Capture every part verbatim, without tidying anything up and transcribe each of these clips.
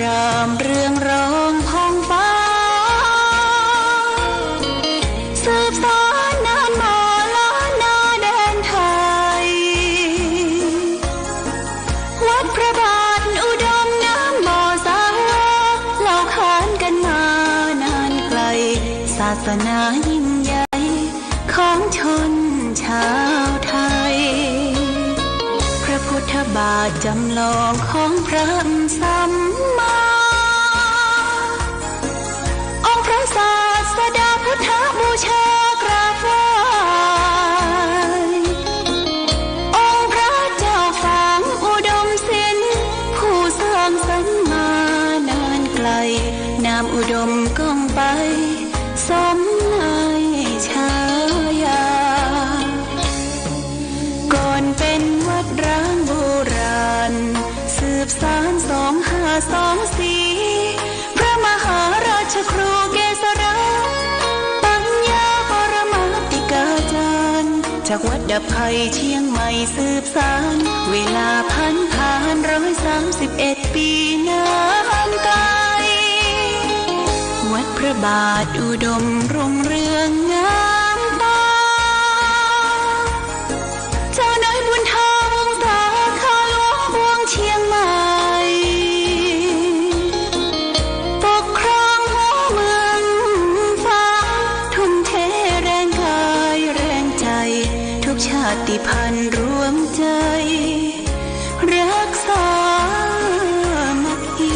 รามเรืองรองผ่องฟ้า สืบสานนานมาล้านนาแดนไทย วัดพระบาทอุดมน้ำบ่อสารา เล่าขานกันมานานไกล ศาสนายิ่งใหญ่ ของชนชาวไทย พระพุทธบาทจำลองของพระสัมมา องค์พระศาสดาพุทธบูชากราบไหว้ องค์พระเจ้าฝางอุดมศิลป์ ผู้สร้างสรรค์มานานไกล นามอุดมก้องไป สมในฉายา ก่อนเป็นวัดร้างโบราณ สืบสานสองห้าสองสี่ พระมหาราชครูเกษรา ปัญญาปรมาติกาจารย์ จากวัดดับภัยเชียงใหม่สืบสาน เวลาผันผ่านร้อยสามสิบเอ็ด ปีนานไกล วัดพระบาทอุดมรุ่งเรืองงามตา เจ้าน้อยบุญธรรมวงศา ข้าหลวงปวงเชียงใหม่ ปกครองหัวเมืองฟ้า ทุ่มเทแรงกายแรงใจ ทุกชาติพันธุ์รวมใจ รักสามัคคี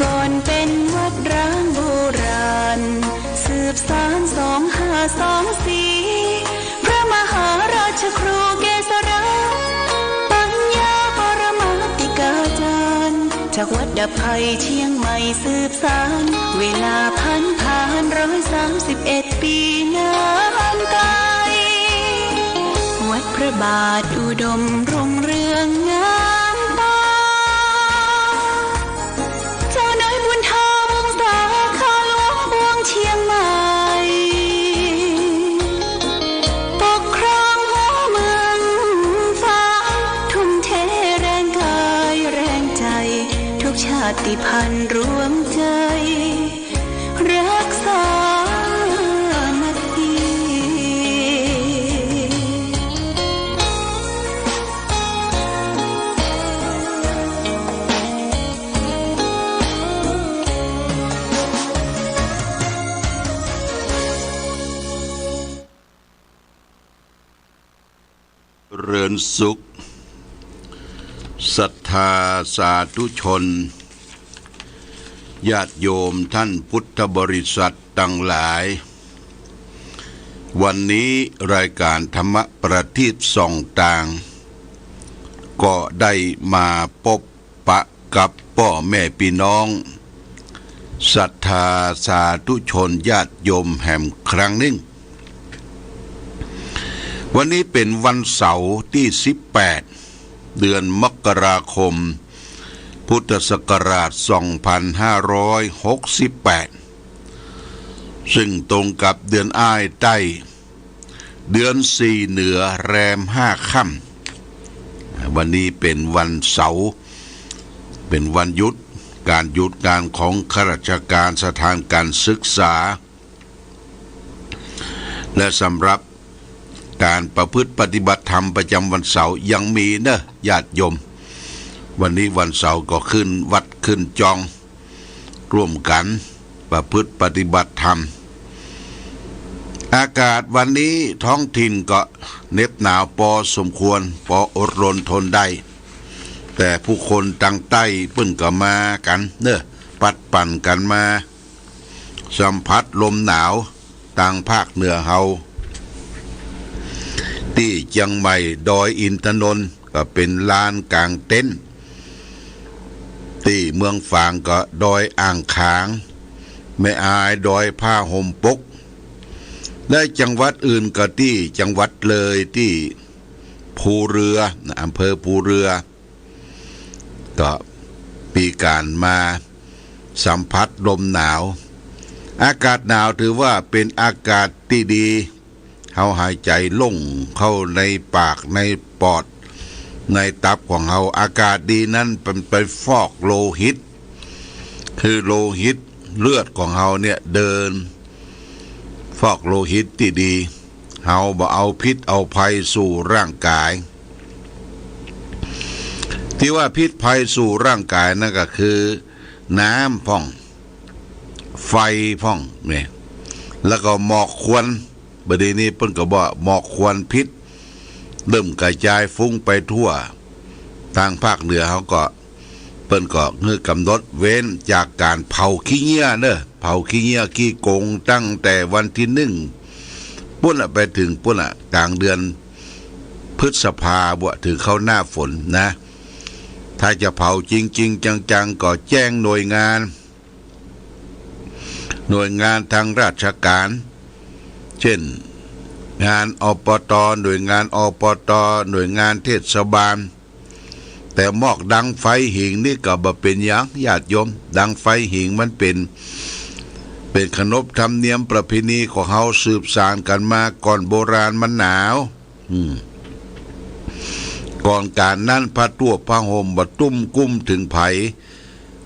ก่อนเป็นวัดร้างโบราณ สืบสานสองห้าสองสี่ พระมหาราชครูเกษรา ปัญญาปรมาติกาจารย์ จากวัดดับภัยเชียงใหม่สืบสาน เวลาผันผ่านร้อยสามสิบเอ็ด ปีนานไกล วัดพระบาทอุดมรุ่งเรืองงามตา เจ้าน้อยบุญธรรมวงศา ข้าหลวงปวงเชียงใหม่ ปกครองหัวเมืองฟ้า ทุ่มเทแรงกายแรงใจ ทุกชาติพันธุ์รวมใจ รักสามัคคี เริญสุข ศรัทธาสาธุชน ญาติโยมท่านพุทธบริษัทตังหลาย วันนี้รายก๋านธรรมประทีปส่องตาง ก็ได้มาปบปะกับป้อแม่ปี้น้อง ศรัทธาสาธุชนญาติโยมแหมครั้งนึ่ง วันนี้เป๋นวันเสาร์ตี้สิบแปด เดือนมกราคม พุทธศักราชสองพันห้าร้อยหกสิบแปด ซึ่งตรงกับเดือนอ้ายใต้ เดือนสี่เหนือแรมห้าค่ำ วันนี้เป๋นวันเสาร์ เป๋นวันหยุด ก๋านหยุดงานของข้าราชก๋านสถานก๋านศึกษา และสำหรับก๋านประพฤติปฏิบัติธรรมประจ๋ำวันเสาร์ยังมีเน่อญาติโยม วันนี้วันเสาร์ก็ขึ้นวัดขึ้นจอง ร่วมกั๋นประพฤติปฏิบัติธรรม อากาศวันนี้ท้องถิ่นก็เหน็บหนาวปอสมควร ปออดรนทนได้ แต่ผู้คนตางใต้เปิ้นก็มากั๋นเน่อ ปัดปั่นกั๋นมา สัมผัสลมหนาวตางภาคเหนือเฮา ตี้เจียงใหม่ดอยอินทนนท์ก็เป๋นลานก๋างเต็นท์ ตี้เมืองฝางก็ดอยอ่างขาง แม่อายดอยผ้าห่มปก และจังหวัดอื่นก็ตี้จังหวัดเลยตี้ภูเรือนะ อำเภอภูเรือ ก็มีก๋านมาสัมผัสลมหนาว อากาศหนาวถือว่าเป๋นอากาศตี้ดี เฮาหายใจ๋โล่งเข้าในปากในปอดในตับของเฮา อากาศดีนั้นมันไปฟอกโลหิต คือโลหิตเลือดของเฮาเนี่ยเดิน ฟอกโลหิตตี้ดี เฮาบ่เอาพิษเอาภัยสู่ร่างก๋าย ตี้ว่าพิษภัยสู่ร่างก๋ายนั้นก็คือน้ำพ่อง ไฟพ่องเนี่ย แล้วก็หมอกควัน บ่าเดี่ยวนี้เปิ้นก็บอกหมอกควันพิษ เริ่มกระจายฟุ้งไปทั่ว ตางภาคเหนือเฮาก็ เปิ้นก็หื้อกำหนดเว้นจากก๋านเผาขี้เงี้ยเน่อ เผาขี้เงี้ยขี้โกงตั้งแต่วันตี้นึ่ง ปู๊นละ ไปเถิงปู๊นละ ก๋างเดือนพฤษภาบ่า เถิงเข้าหน้าฝนนะ ถ้าจะเผาจริงๆ จังๆ ก็แจ้งหน่วยงาน หน่วยงานตางราชก๋าน เจ้น งาน อปต. หน่วยงาน อปต. หน่วยงานเทศบาล แต่หมอกดังไฟหิงนี่ก็บ่เป๋นหยัง ญาติโยม ดังไฟหิงมันเป๋น เป๋นขนบธรรมเนียมประเพณีของเฮาสืบสานกั๋นมาก่อนโบราณมันหนาว อืม ก่อนก๋านนั้นผ้าตั้วผ้าห่มบ่ตุ้มกุ้มเถิงใผ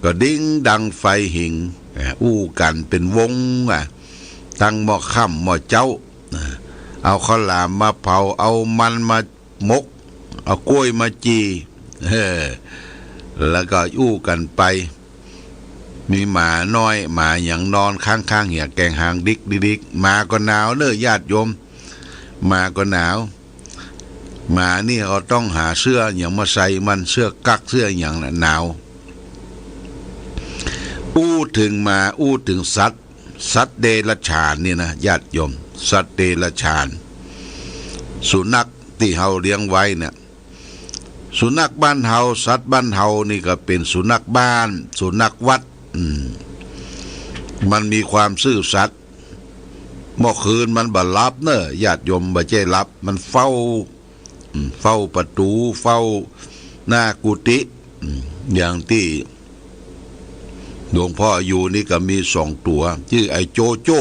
ก็ดิ้งดังไฟหิง อ่า อู้กั๋นเป๋นวง อ่ะ ตั้งหม้อค่ำหม้อเจ๊า อ่า เอาข้าวหลามมาเผา เอามันมาหมก เอาก้วยมาจี่ เออ แล้วก็อู้กั๋นไป มีหมาน้อยหมาหยังนอนข้างๆ เหียแกว่งหางดิกดิก หมาก็หนาวเน่อ ญาติโยม หมาก็หนาว หมานี่ก็ต้องหาเสื้อหยังมาใส่มัน เสื้อกั๊กเสื้อหยังน่ะ หนาว อู้เถิงหมา อู้เถิงสัตว์ สัตว์เดรัจฉานนี่นะ ญาติโยม สัตว์เดรัจฉาน สุนัขตี้เฮาเลี้ยงไว้เนี่ย สุนัขบ้านเฮา สัตว์บ้านเฮานี่ก็เป๋นสุนัขบ้าน สุนัขวัด อืม มันมีความซื่อสัตย์ เมื่อคืนมันบ่หลับเน่อ ญาติโยม บ่ใจ้หลับ มันเฝ้า อืม เฝ้าประตู๋ เฝ้าหน้ากุฏิ อืม อย่างตี้หลวงพ่ออยู่นี่ก็มีสองตั๋ว จื้อไอ้โจโจ้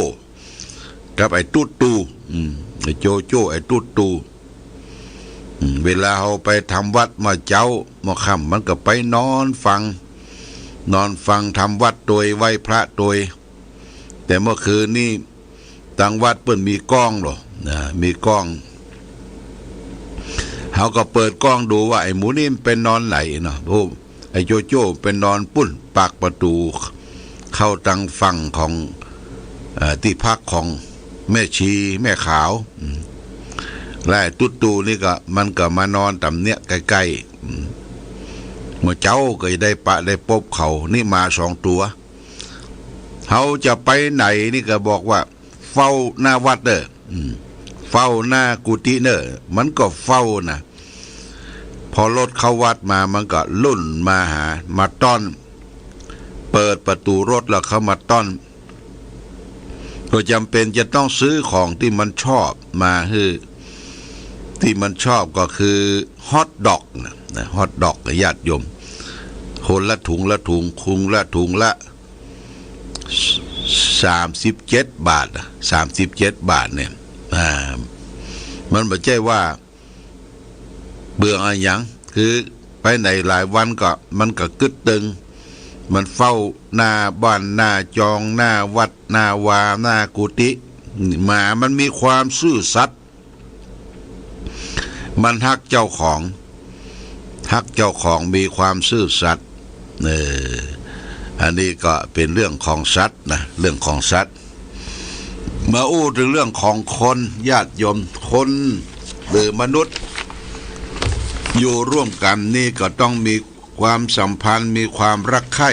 กับไอ้ตุ๊ดตู่ อืม ไอ้โจโจ้ ไอ้ตุ๊ดตู่ อืม เวลาเฮาไปทำวัตรเมื่อเจ๊า เมื่อค่ำมันก็ไปนอนฟัง นอนฟังทำวัตรตวย ไหว้พระตวย แต่เมื่อคืนนี้ ตางวัดเปิ้นมีกล้องเหรอ นะ มีกล้อง เฮาก็เปิดกล้องดูว่าไอ้หมู่นี่มันไปนอนไหนเนาะ โอ้ ไอ้โจโจ้ไปนอนปู๊น ปากประตู๋ เข้าตางฝั่งของ เอ่อ ตี้พักของแม่ชีแม่ขาว อืม และไอ้ตุ๊ดตู่นี่ก็ มันก็มานอนต๋ามเนี้ยใก้ๆ อืม เมื่อเจ๊าก็จะได้ปะได้ปบเขา นี่หมาสองตั๋ว เฮาจะไปไหนนี่ก็บอกว่า เฝ้าหน้าวัดเน่อ อืม เฝ้าหน้ากุฏิเน่อ มันก็เฝ้านะ พอรถเข้าวัดมา มันก็ลุ่นมาหา มาต้อน เปิดประตู๋รถแล้วเข้ามาต้อน ก็จ๋ำเป๋นจะต้องซื้อของตี้มันชอบมาหื้อ ตี้มันชอบก็คือฮอทด็อกนะ นะ ฮอทด็อก ญาติโยม คนละถุงละถุง ถุงละถุงละ สามสิบเจ็ดบาทอะ สามสิบเจ็ดบาทเนี่ย อ่า มันบ่ใจ้ว่าเปลืองอะหยัง คือไปไหนหลายวันก็ มันก็กึ๊ดตึง มันเฝ้าหน้าบ้าน หน้าจอง หน้าวัด หน้าวา หน้ากุฏิ หมามันมีความซื่อสัตย์ มันฮักเจ้าของ ฮักเจ้าของ มีความซื่อสัตย์ เออ อันนี้ก็เป๋นเรื่องของสัตว์นะ เรื่องของสัตว์ มาอู้เถิงเรื่องของคน ญาติโยม คนหรือมนุษย์ อยู่ร่วมกั๋นนี่ก็ต้องมีความสัมพันธ์ มีความรักใคร่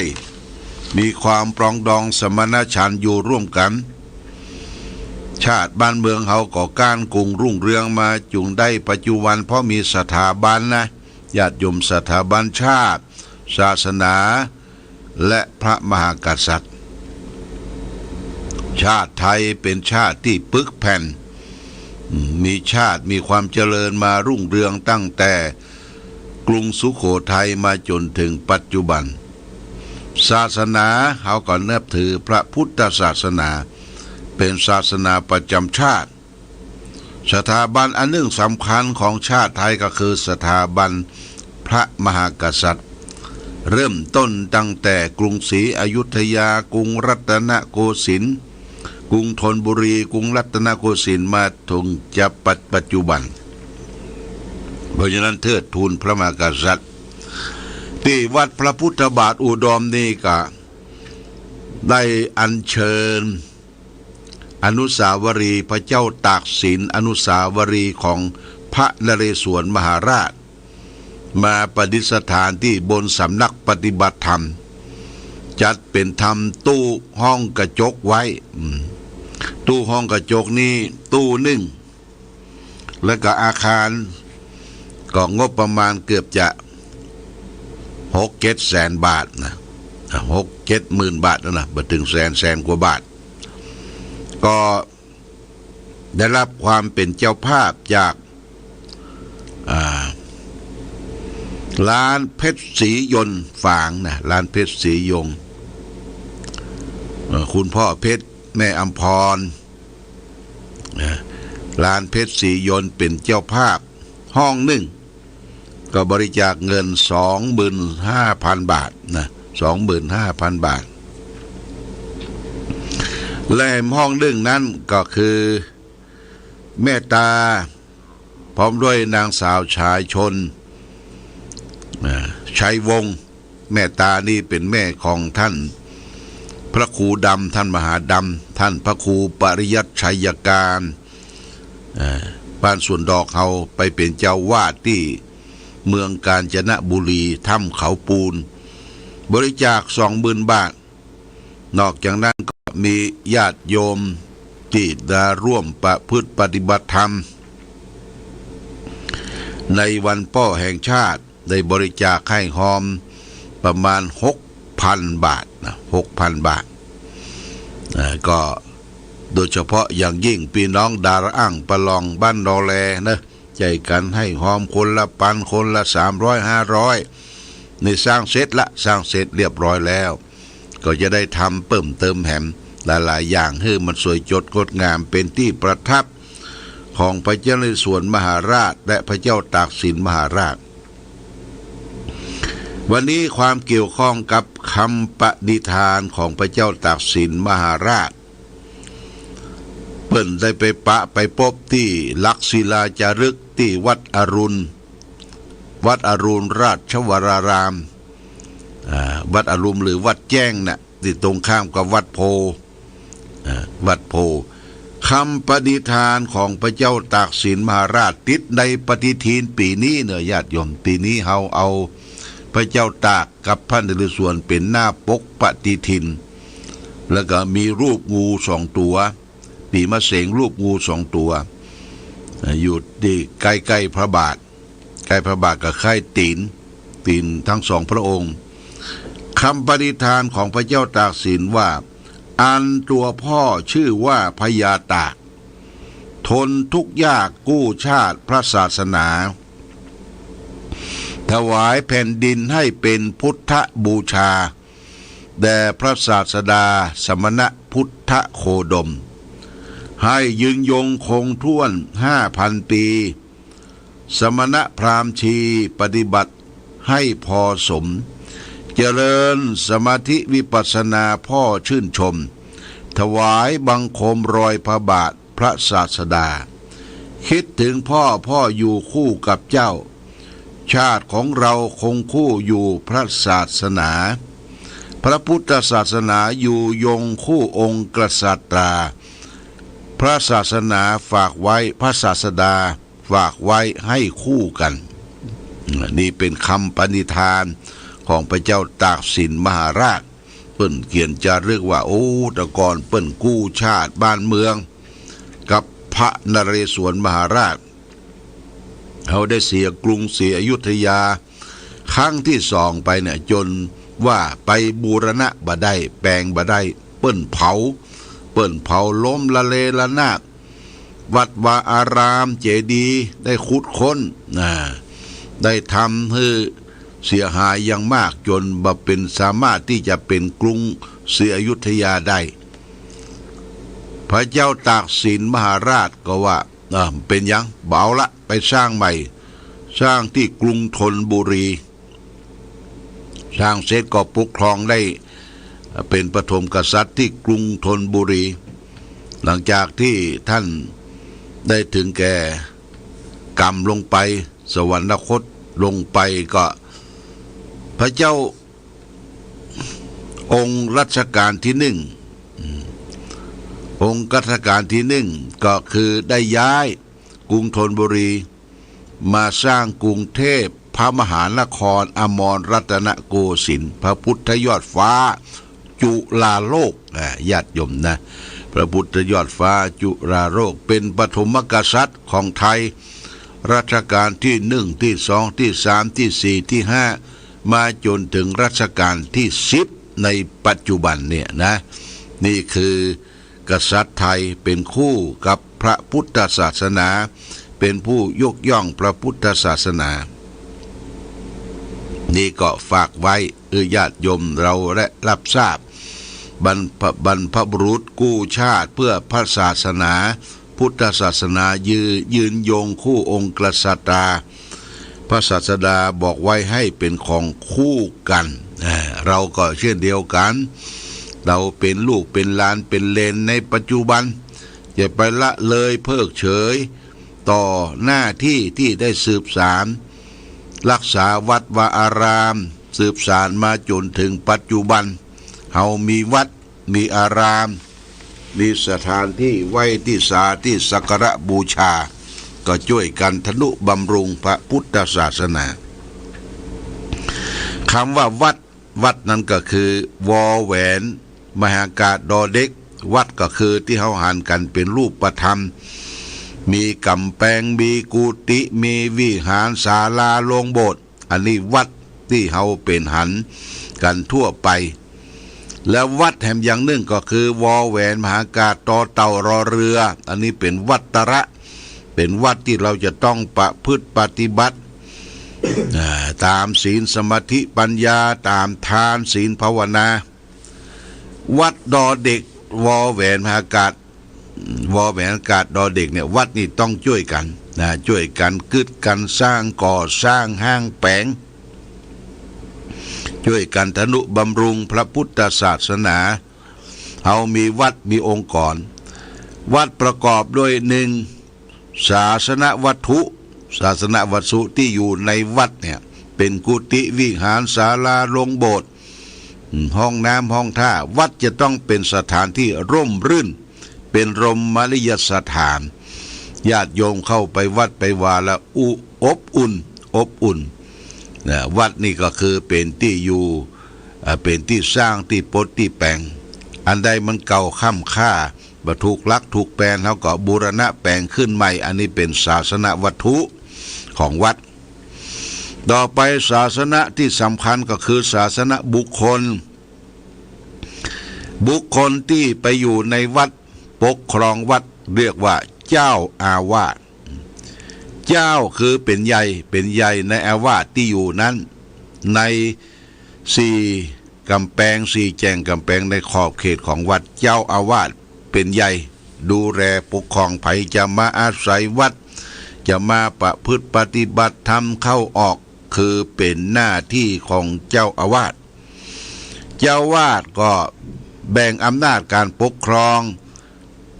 มีความปรองดองสมณฉันท์อยู่ร่วมกั๋น ชาติบ้านเมืองเฮาก็ก้านกุงรุ่งเรืองมาจุ่งได้ปัจจุบัน เพราะมีสถาบันนะ ญาติโยม สถาบันชาติ ศาสนา และพระมหากษัตริย์ ชาติไทยเป๋นชาติตี้ปึกแผ่น มีชาติมีความเจริญมารุ่งเรืองตั้งแต่กรุงสุโขทัยมาจ๋นเถิงปัจจุบัน ศาสนา เฮาก็นับถือพระพุทธศาสนา เป๋นศาสนาประจ๋ำชาติ สถาบันอันนึ่งสำคัญของชาติไทยก็คือสถาบันพระมหากษัตริย์ เริ่มต้นตั้งแต่กรุงศรีอยุธยา กรุงรัตนโกสินทร์ กรุงธนบุรี กรุงรัตนโกสินทร์ มาเถิงจะปัจ ปัจจุบัน เพราะฉะนั้นเทิดทูนพระมหากษัตริย์ ตี้วัดพระพุทธบาทอุดมนี่ก็ได้อัญเชิญ อนุสาวรีย์พระเจ้าตากสิน อนุสาวรีย์ของพระนเรศวรมหาราช มาประดิษฐานตี้บนสำนักปฏิบัติธรรม จัดเป๋นทำตู้ห้องกระจกไว้ อืม ตู้ห้องกระจกนี่ตู้นึ่ง แล้วก็อาคารก็งบประมาณเกือบจะหกเจ็ดแสนบาทนะ หกเจ็ดหมื่นบาทนั่นนะ บ่เถิงแสน แสนกว่าบาท ก็ได้รับความเป๋นเจ้าภาพจาก อ่า ร้านเพชรศรียนต์ฝางนะ ร้านเพชรศรียนต์ เอ่อ คุณพ่อเพชร แม่อำพร นะ ร้านเพชรศรียนต์เป๋นเจ้าภาพห้องนึ่ง ก็บริจาคเงินสองหมื่นห้าพันบาทนะ สองหมื่นห้าพันบาท และห้องนึ่งนั้นก็คือแม่ตา พร้อมด้วยนางสาวฉายชล อ่า ชัยวงศ์ แม่ตานี่เป๋นแม่ของท่านพระครูดำ ท่านมหาดำ ท่านพระครูปริยัติชัยการ อ่า บ้านสวนดอก เฮาไปเป๋นเจ้าอาวาสตี้เมืองกาญจนบุรี ถ้ำเขาปูน บริจาคสองหมื่นบาท นอกจากนั้นก็มีญาติโยมตี้ได้ร่วมประพฤติปฏิบัติธรรม ในวันป้อแห่งชาติ ได้บริจาคให้ฮอมประมาณหกพันบาทนะ หกพันบาท อ่า ก็โดยเฉพาะอย่างยิ่งปี้น้องดาราอ่างประลองบ้านดอแลนะ ใจ๋กั๋นให้ฮอมคนละปัน คนละสามร้อย ห้าร้อย นี่สร้างเสร็จละ สร้างเสร็จเรียบร้อยแล้ว ก็จะได้ทำเพิ่มเติมแหมหลายๆ อย่าง หื้อมันสวยจดงดงาม เป๋นตี้ประทับของพระเจ้านเรศวรมหาราชและพระเจ้าตากสินมหาราช วันนี้ความเกี่ยวข้องกับคำปณิธานของพระเจ้าตากสินมหาราช เปิ้นได้ไปปะไปปบตี้หลักศิลาจารึกตี้วัดอรุณ วัดอรุณราชวราราม อ่า วัดอรุณหรือวัดแจ้งน่ะ ตี้ตรงข้ามกับวัดโพธิ์ อ่า วัดโพธิ์ คำปณิธานของพระเจ้าตากสินมหาราชติดในปฏิทินปี๋นี้เนาะญาติโยม ปี๋นี้เฮาเอาพระเจ้าตากกับพระนเรศวรเป๋นหน้าปกปฏิทิน แล้วก็มีรูปงูสองตั๋ว ปี๋มะเสงรูปงูสองตั๋ว อ่า อยู่ตี้ใก้ๆ พระบาท ใก้พระบาทก็ใก้ตี๋น ตี๋นทั้งสองพระองค์ คำปณิธานของพระเจ้าตากสินว่า อันตัวพ่อชื่อว่าพญาตาก ทนทุกข์ยากกู้ชาติพระศาสนา ถวายแผ่นดินให้เป็นพุทธบูชา แด่พระศาสดาสมณพุทธโคดม ให้ยืนยงคงถ้วนห้าพันปี สมณพราหมณ์ชีปฏิบัติให้พอสม เจริญสมาธิวิปัสสนาพ่อชื่นชม ถวายบังคมรอยพระบาทพระศาสดา คิดถึงพ่อ พ่ออยู่คู่กับเจ้า ชาติของเราคงคู่อยู่พระศาสนา พระพุทธศาสนาอยู่ยงคู่องค์กษัตรา พระศาสนาฝากไว้ พระศาสดาฝากไว้ให้คู่กัน นี่เป๋นคำปณิธานของพระเจ้าตากสินมหาราช เปิ้นเขียนจารึกว่า โอ้ แต่ก่อนเปิ้นกู้ชาติบ้านเมืองกับพระนเรศวรมหาราช เขาได้เสียกรุงศรีอยุธยาครั้งที่สองไปเนี่ย จ๋นว่าไปบูรณะบ่ได้ แปงบ่ได้ เปิ้นเผา เผ ปิ้นเผาล้มละเลระนาด วัดวาอารามเจดีย์ได้ขุดค้น อ่า ได้ทำหื้อเสียหายอย่างมาก จ๋นบ่เป๋นสามารถตี้จะเป๋นกรุงศรีอยุธยาได้ พระเจ้าตากสินมหาราชก็ว่า อ่า เป๋นหยัง บ่เอาละ ไปสร้างใหม่ สร้างตี้กรุงธนบุรี สร้างเสร็จก็ปกครองได้ เป๋นปฐมกษัตริย์ตี้กรุงธนบุรี หลังจากตี้ต้านได้เถิงแก่กรรมลงไป สวรรคตลงไปก็ พระเจ้าองค์รัชกาลตี้หนึ่ง องค์รัชกาลตี้หนึ่งก็คือได้ย้ายกรุงธนบุรี มาสร้างกรุงเทพพระมหานครอมรรัตนโกสินทร์ พระพุทธยอดฟ้าจุฬาโลก อ่า ญาติโยมนะ พระพุทธยอดฟ้าจุฬาโลก เป๋นปฐมกษัตริย์ของไทย รัชกาลตี้หนึ่ง ตี้สอง ตี้สาม ตี้สี่ ตี้ห้า มาจ๋นเถิงรัชกาลตี้สิบ ในปัจจุบันเนี่ยนะ นี่คือ กษัตริย์ไทยเป๋นคู่กับพระพุทธศาสนา เป๋นผู้ยกย่องพระพุทธศาสนา นี่ก็ฝากไว้หื้อญาติโยมเฮาได้รับทราบ บรรพ บรรพบุรุษกู้ชาติเพื่อพระศาสนา พุทธศาสนายืน ยืนยงคู่องค์กษัตริย์ พระศาสดาบอกไว้หื้อเป๋นของคู่กั๋น อ่า เฮาก็เช่นเดียวกั๋น เฮาเป๋นลูกเป๋นหลานเป๋นเหลนในปัจจุบัน อย่าไปละเลยเพิกเฉยต่อหน้าตี้ตี้ได้สืบสาน รักษาวัดวาอาราม สืบสานมาจ๋นเถิงปัจจุบัน เฮามีวัด มีอาราม มีสถานตี้ไหว้ตี้สาตี้สักการะบูชา ก็จ้วยกั๋นทนุบำรุงพระพุทธศาสนา กำว่าวัด วัดนั้นก็คือ วอแหวน มหากาศ ดอเด็ก วัดก็คือตี้เฮาหันกั๋นเป๋นรูปธรรม มีก๋ำแปง มีกุฏิ มีวิหาร ศาลา โรงโบสถ์ อันนี้วัดตี้เฮาเป๋นหันกั๋นทั่วไป และวัดแหมอย่างนึ่งก็คือ วอแหวน มหากาศ ตอเต่า รอเรือ อันนี้เป๋นวัตระ เป๋นวัดตี้เฮาจะต้องประพฤติปฏิบัติ อ่า ต๋ามศีล สมาธิ ปัญญา ต๋ามทาน ศีล ภาวนา วัดดอเด็ก วอแหวน มหากาศ วอแหวน มหากาศ ดอเด็กเนี่ย วัดนี่ต้องจ้วยกั๋นนะ จ้วยกั๋นกึ๊ดกั๋นสร้าง ก่อสร้าง ห้างแป๋ง จ้วยกั๋นทนุบำรุงพระพุทธศาสนา เฮามีวัดมีองค์กร วัดประกอบด้วย นึ่ง ศาสนวัตถุ ศาสนวัตถุตี้อยู่ในวัดเนี่ย เป๋นกุฏิ วิหาร ศาลา โรงโบสถ์ อืม ห้องน้ำ ห้องท่า วัดจะต้องเป๋นสถานตี้ร่มรื่น เป๋นรมณียสถาน ญาติโยมเข้าไปวัดไปวาแล้วอุ อบอุ่น อบอุ่น นะ วัดนี่ก็คือเป๋นตี้อยู่ อ่า เป๋นตี้สร้าง ตี้ปด ตี้แป๋ง อันใดมันเก่าค่ำค่า บ่ถูกลักถูกแปลน เฮาก็บูรณะแป๋งขึ้นใหม่ อันนี้เป๋นศาสนวัตถุของวัด ต่อไปศาสนะตี้สำคัญก็คือศาสนบุคคล บุคคลตี้ไปอยู่ในวัด ปกครองวัด เรียกว่าเจ้าอาวาส เจ้าคือเป๋นใหญ่ เป๋นใหญ่ในอาวาสตี้อยู่นั้น ในสี่ก๋ำแปง สี่แจ่งก๋ำแปงในขอบเขตของวัด เจ้าอาวาสเป๋นใหญ่ ดูแลปกครอง ใผจะมาอาศัยวัด จะมาประพฤติปฏิบัติธรรมเข้าออก คือเป๋นหน้าตี้ของเจ้าอาวาส เจ้าอาวาสก็แบ่งอำนาจก๋านปกครอง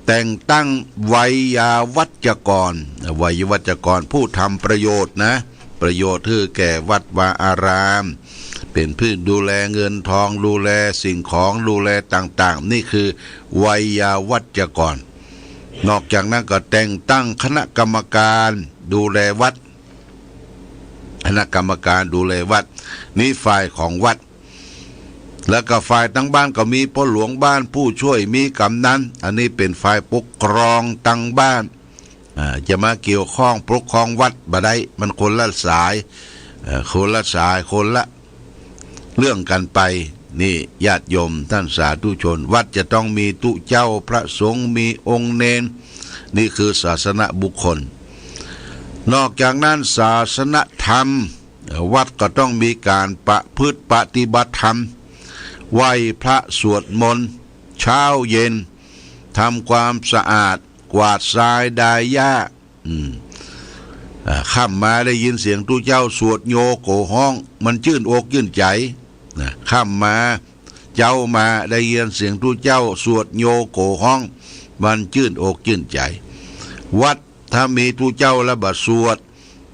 แต่งตั้งไวยาวัจกร ไวยาวัจกรผู้ทำประโยชน์นะ ประโยชน์หื้อแก่วัดวาอาราม เป๋นผู้ดูแลเงินทอง ดูแลสิ่งของ ดูแลต่างๆ นี่คือไวยาวัจกร นอกจากนั้นก็แต่งตั้งคณะกรรมการดูแลวัด คณะกรรมการดูแลวัด นี่ฝ่ายของวัด แล้วก็ฝ่ายตังบ้านก็มีป้อหลวงบ้านผู้ช่วย มีกำนัน อันนี้เป๋นฝ่ายปกครองตังบ้าน อ่า จะมาเกี่ยวข้องปกครองวัดบ่ได้ มันคนละสาย เอ่อ คนละสาย คนละเรื่องกั๋นไป นี่ญาติโยมต้านสาธุชน วัดจะต้องมีตุ๊เจ้าพระสงฆ์ มีองค์เณร นี่คือศาสนบุคคล นอกจากนั้น ศาสนธรรม วัดก็ต้องมีก๋านประพฤติปฏิบัติธรรม ไหว้พระสวดมนต์ เช้าเย็น ทำความสะอาด กวาดทรายดายหญ้า อืม อ่า ค่ำมาได้ยินเสียงตุ๊เจ้าสวดโยโกฮ้อง มันจื้นอกจื้นใจ๋ นะ ค่ำมา เจ๊ามาได้ยินเสียงตุ๊เจ้าสวดโยโกฮ้อง มันจื้นอกจื้นใจ๋ วัดถ้ามีตุ๊เจ้าแล้วบ่สวด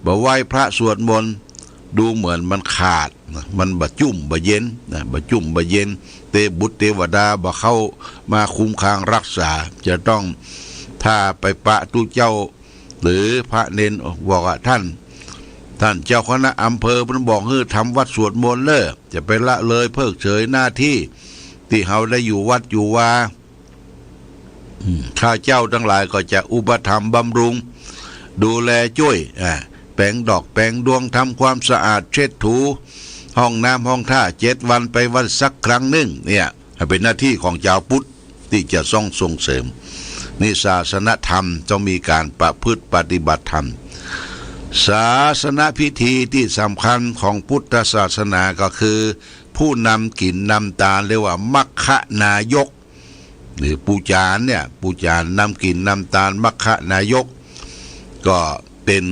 บ่ไหว้พระสวดมนต์ ดูเหมือนมันขาดนะ มันบ่จุ่มบ่เย็นนะ บ่จุ่มบ่เย็น เต บุตรเตวดาบ่เข้ามาคุ้มครองรักษา จะต้อง ถ้าไปปะตุ๊เจ้า หรือพระเณรบอกว่า ท่าน ท่านเจ้าคณะอำเภอเปิ้นบอกหื้อทำวัดสวดมนต์เล่อ จะไปละเลยเพิกเฉยหน้าตี้ ตี้เฮาได้อยู่วัดอยู่วา อืม ข้าเจ้าตังหลายก็จะอุปถัมภ์บำรุง ดูแลจ้วย อ่า แปงดอกแปงดวง ทำความสะอาดเช็ดถู ห้องน้ำห้องท่า เจ็ดวันไปวันสักครั้งนึ่ง เนี่ย เป๋นหน้าตี้ของจาวพุทธตี้จะต้องส่งเสริม นี่ศาสนธรรมต้องมีก๋านประพฤติปฏิบัติธรรม ศาสนพิธีตี้สำคัญของพุทธศาสนาก็คือ ผู้นำกิ๋นนำตาน เรียกว่ามัคคนายก หรือปู่จารย์เนี่ย ปู่จารย์นำกิ๋นนำตาน มัคคนายก ก็เป๋น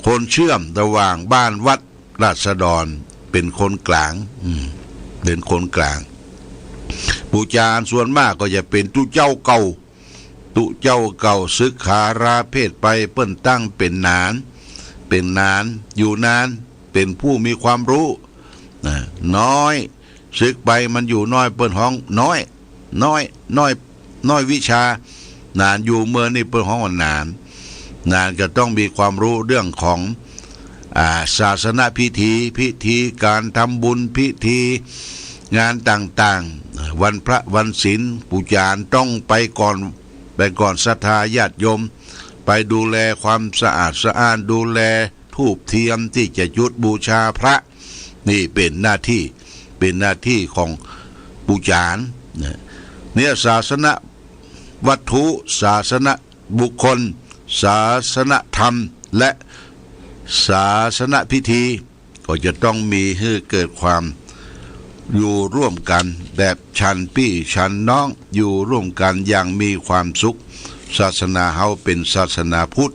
คนเชื่อมระหว่างบ้านวัดราษฎร เป๋นคนก๋าง อืม เป๋นคนก๋าง ปู่จารย์ส่วนมากก็จะเป๋นตุ๊เจ้าเก่า ตุ๊เจ้าเก่าสึกขาลาเพศไป เปิ้นตั้งเป๋นหนาน เป๋นหนาน อยู่นาน เป๋นผู้มีความฮู้ นะ น้อย สึกไปมันอยู่น้อย เปิ้นฮ้องน้อย น้อย น้อย น้อยวิชา หนานอยู่เมินนี่เปิ้นฮ้องว่าหนาน หนานก็ต้องมีความฮู้เรื่องของ อ่า ศาสนพิธี พิธีก๋านทำบุญ พิธีงานต่างๆ วันพระวันศีล ปู่จารย์ต้องไปก่อน ไปก่อนศรัทธาญาติโยม ไปดูแลความสะอาดสะอ้าน ดูแลธูปเทียนตี้จะจุดบูชาพระ นี่เป๋นหน้าตี้ เป๋นหน้าตี้ของปู่จารย์นะ เนี่ย ศาสนวัตถุ ศาสนบุคคล ศาสนธรรม และศาสนพิธี ก็จะต้องมีหื้อเกิดความอยู่ร่วมกั๋นแบบฉันปี้ฉันน้อง อยู่ร่วมกั๋นอย่างมีความสุข ศาสนาเฮาเป๋นศาสนาพุทธ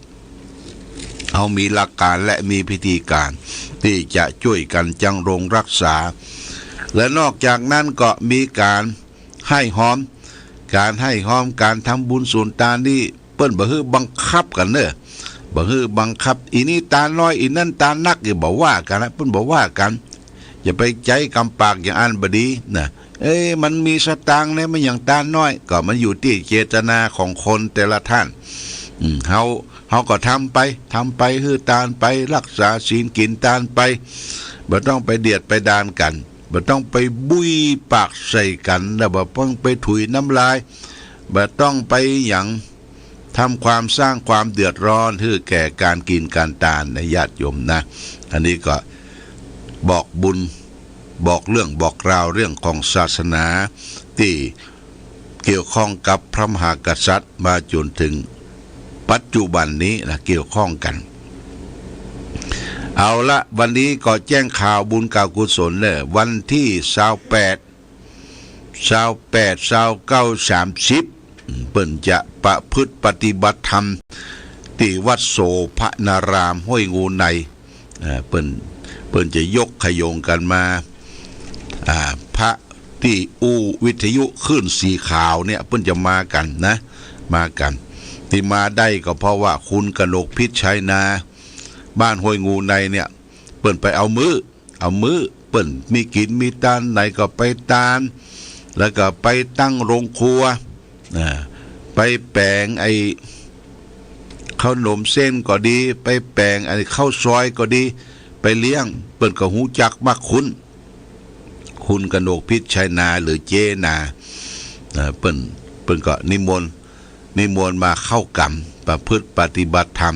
เฮามีหลักก๋านและมีพิธีก๋านตี้จะจ้วยกั๋นจังรงรักษา และนอกจากนั้นก็มีก๋าน ไห้ฮอม ก๋านไห้ฮอม ก๋านทำบุญสุนตานนี่ เปิ้นบ่หื้อบังคับกั๋นเน่อ บ่หื้อบังคับ อีนี่ตานน้อย อีนั้นตานนัก อย่าบ่ว่ากั๋นนะ เปิ้นบ่ว่ากั๋น อย่าไปใจ๊กำปากอย่างอั้นบ่ดีนะ เอ๊ะ มันมีสตางค์เนี่ย มันหยังตานน้อย ก็มันอยู่ตี้เจตนาของคนแต่ละต้าน อืม เฮา เฮาก็ทำไป ทำไป หื้อตานไป รักษาศีลกิ๋นตานไป บ่ต้องไปเดียดไปดานกั๋น บ่ต้องไปบุ้ยปากใส่กั๋น แล้วบ่ต้องไปถุยน้ำลาย บ่ต้องไปหยัง ทำความสร้างความเดือดร้อนหื้อแก่ก๋านกิ๋นก๋านตานนะญาติโยมนะ อันนี้ก็บอกบุญ บอกเรื่องบอกราวเรื่องของศาสนาตี้เกี่ยวข้องกับพระมหากษัตริย์มาจ๋นเถิงปัจจุบันนี้นะ เกี่ยวข้องกั๋น เอาละ วันนี้ก็แจ้งข่าวบุญก๋าวกุศลเน่อ วันตี้ซาวแปด ซาวแปด ซาวเก้า สามสิบ เปิ้นจะประพฤติปฏิบัติธรรม ตี้วัดโสภณารามห้วยงูใน อ่า เปิ้น เปิ้นจะยกขยงกั๋นมา อ่า พระตี้อู้วิทยุคลื่นสีขาวเนี่ย เปิ้นจะมากั๋นนะ มากั๋น ตี้มาได้ก็เพราะว่าคุณกนกพิษชัยนา บ้านห้วยงูในเนี่ย เปิ้นไปเอามื้อ เอามื้อ เปิ้นมีกิ๋นมีตานไหนก็ไปตาน แล้วก็ไปตั้งโรงครัว อ่า ไปแป๋งไอ้ข้าวหนมเส้นก็ดี ไปแป๋งไอ้ข้าวซอยก็ดี ไปเลี้ยง เปิ้นก็ฮู้จักมักคุ้น คุณกนกพิษชัยนาหรือเจ๊นา อ่า เปิ้น เปิ้นก็นิมนต์ นิมนต์มาเข้ากรรม ประพฤติปฏิบัติธรรม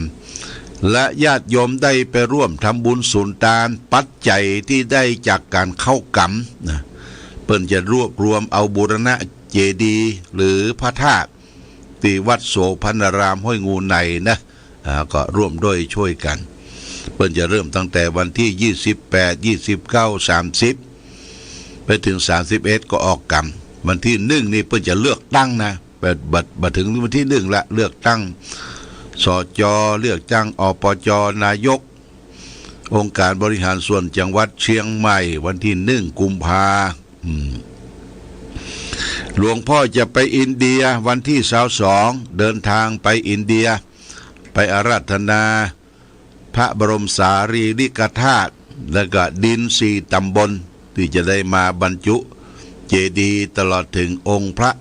และญาติโยมได้ไปร่วมทำบุญสุนตาน ปัจจัยตี้ได้จากก๋านเข้ากรรมนะ ปิ้นจะรวบรวมเอาบูรณะเจดีย์หรือพระธาตุตี้วัดโสภณารามห้วยงูในนะ อ่า ก็ร่วมด้วยช่วยกั๋น ปิ้นจะเริ่มตั้งแต่วันตี้ยี่สิบแปด ยี่สิบเก้า สามสิบ ไปเถิงสามสิบเอ็ดก็ออกกำ วันตี้นึ่งนี่ปิ้นจะเลือกตั้งนะ บ่ บ่ บ่เถิงวันตี้นึ่งละ เลือกตั้ง สจ เลือกตั้ง อปจ นายก องค์การบริหารส่วนจังหวัดเชียงใหม่ วันตี้นึ่งกุมภา อืม หลวงพ่อจะไปอินเดียวันตี้ซาวสอง เดินทางไปอินเดีย ไปอาราธนาพระบรมสารีริกธาตุ แล้วก็ดินสี่ต๋ำบลตี้จะได้มาบรรจุเจดีย์ ตลอดเถิงองค์พระ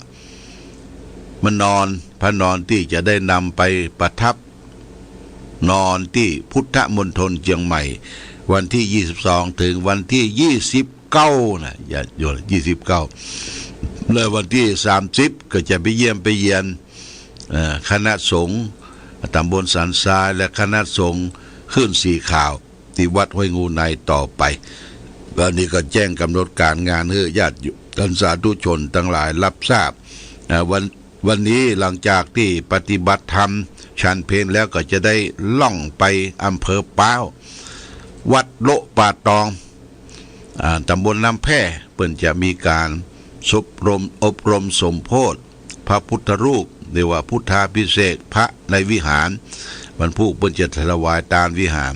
มานอน พระนอนตี้จะได้นำไปประทับ นอนตี้พุทธมณฑลเชียงใหม่ วันตี้ยี่สิบสองเถิงวันตี้ยี่สิบเก้านะ ญาติโยม ยี่สิบเก้า และวันตี้สามสิบก็จะไปเยี่ยมไปเยียน เอ่อ คณะสงฆ์ต๋ำบลสันทราย และคณะสงฆ์คลื่นสีขาว ตี้วัดห้วยงูในต่อไป อันนี้ก็แจ้งก๋ำหนดก๋านงานหื้อญาติโยมท่านสาธุชนตังหลายฮับทราบ อ่า วัน วันนี้หลังจากตี้ปฏิบัติธรรมฉันเพลแล้วก็จะได้ล่องไปอำเภอป๊าว วัดโละป่าตอง อ่า ต๋ำบลน้ำแพร่ ปิ้นจะมีก๋านอบรม อบรมสมโภชพระพุทธรูป เรียกว่าพุทธาภิเษกพระในวิหาร วันพูกปิ้นจะถวายตานวิหาร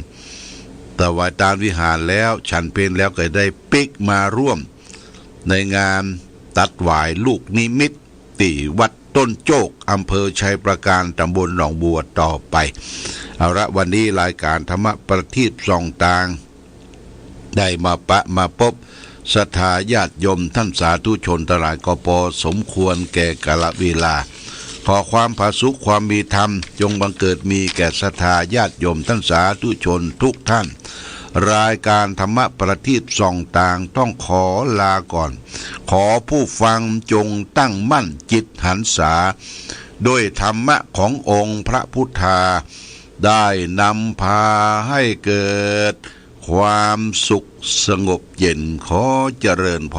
ถวายตานวิหารแล้ว ฉันเพลแล้วก็ได้ปิ๊กมาร่วมในงานตัดหวายลูกนิมิต ตี้วัดต้นโจก อำเภอชัยปราการ ต๋ำบลหนองบัวต่อไป เอาละ วันนี้รายก๋านธรรมะประทีปส่องตาง ได้มาปะมาปบศรัทธาญาติโยมท่านสาธุชนตังหลายก็ปอสมควรแก่กาลเวลา ขอความผาสุกความมีธรรมจงบังเกิดมีแก่ศรัทธาญาติโยมท่านสาธุชนทุกท่าน รายก๋านธรรมะประทีปส่องตางต้องขอลาก่อน ขอผู้ฟังจงตั้งมั่นจิตหันษา ด้วยธรรมะขององค์พระพุทธา ได้นำพาให้เกิดความสุขสงบเย็น ขอเจริญพ